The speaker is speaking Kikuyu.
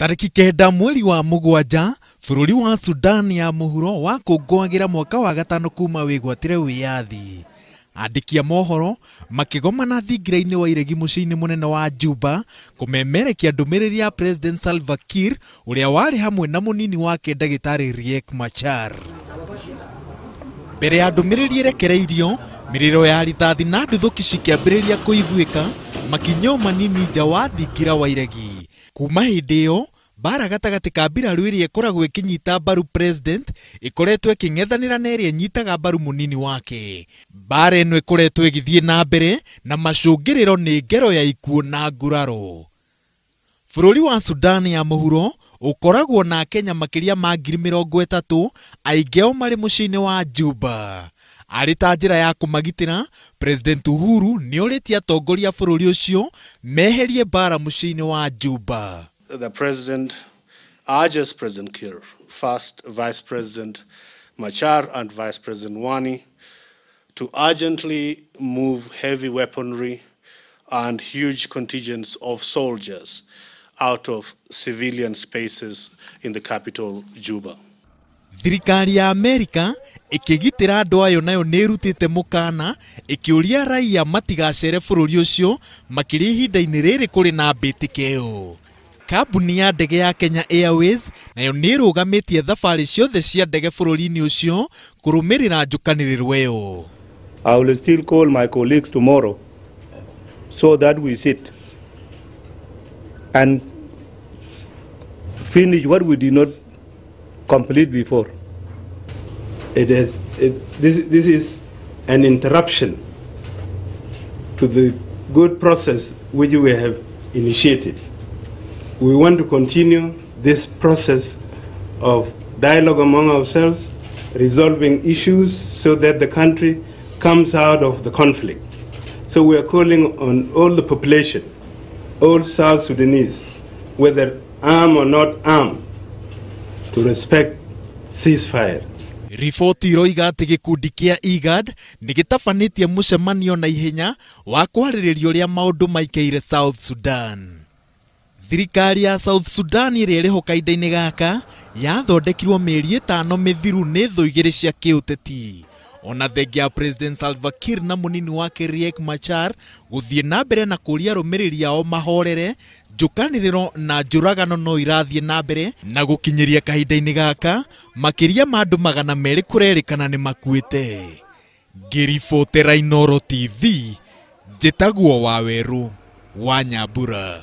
Tarĩki 9 mweri wa 7 bũrũri wa Sudan ya mũhuro wakũngũagĩra mwaka wa 5 kuma wĩgwatĩre wĩyathi. Andĩki a mohoro makĩgomana thingira-inĩ wa iregi mũciĩ-inĩ mũnene wa Juba kũmemerekia ndũmĩrĩri ya President Salva Kiir ũrĩa warĩ hamwe na mũnini wake ndagĩtarĩ Riek Machar. Mbere ya ndũmĩrĩri ĩrekereirio, mĩrĩro ya rithathi na nduthũki cikĩambĩrĩria kũiguĩka makinyio manini nja wa thingira wa iregi. Kuma hĩndĩ ĩyo mbara gatagatĩ ka mbirarũ ĩrĩa ĩkoragwo ĩkĩnyita mbaru president ĩkoretwo ĩkĩng'ethanĩra na ĩrĩa ĩnyitaga mbaru mũnini wake. Mbara ĩno ĩkoretwo ĩgĩthiĩ na mbere na macũngĩrĩro nĩ ngero ya ikuũ na nguraro. Bũrũri wa Sudan ya mũhuro ũkoragwo na Kenya makĩria ma 30,000 aingĩ ao marĩ mũciĩ-inĩ wa Juba. Arĩ ta njĩra ya kũmagitĩra, President Uhuru nĩorĩtie atongoria a bũrũri ũcio meherie mbara mũciĩ-inĩ wa Juba. The president urges President Kiir, first Vice President Machar and Vice President Wani to urgently move heavy weaponry and huge contingents of soldiers out of civilian spaces in the capital, Juba. Thirikari ya Amerika ĩkĩgitĩra andũ ayo nayo nĩ ĩrutĩte mũkana ĩkĩũria raia matigacere bũrũri ũcio makĩria ihinda-inĩ rĩrĩ kũrĩ na mbĩtĩka ĩyo. Kambuni ya ndege ya Kenya Airways nayo nĩ ĩrũgamĩtie thabarĩ ciothe cia ndege bũrũri-inĩ ũcio kũrũmĩrĩra njũkanĩrĩro ĩyo. I will still call my colleagues tomorrow so that we sit and finish what we did not complete before. This is an interruption to the good process which we have initiated. We want to continue this process of dialogue among ourselves, resolving issues so that the country comes out of the conflict. So we are calling on all the population, all South Sudanese, whether armed or not armed, to respect ceasefire. Riboti iroiga atĩ gĩkundi kĩa IGAD nĩ gĩtabanĩtie mũcemanio na ihenya wa kwarĩrĩria ũrĩa maũndũ maikaire South Sudan. Thirikari ya South Sudan ĩrĩa ĩrĩho kahinda-inĩ gaka yathondekirwo mĩeri 5 mĩthiru nĩ thũ igĩrĩ cia kĩũteti. Ona thengia ya President Salva Kiir na mũnini wake Riek Machar gũthiĩ na mbere na kũria arũmĩrĩri ao mahorere, njũkanĩrĩro na njũragano no irathiĩ na mbere na gũkinyĩria kahinda-inĩ gaka makĩria ma andũ 200 kũrerĩkana nĩ makuĩte. Ngĩribotera Inooro TV, njĩtagwo Wawerũ wa Nyambura.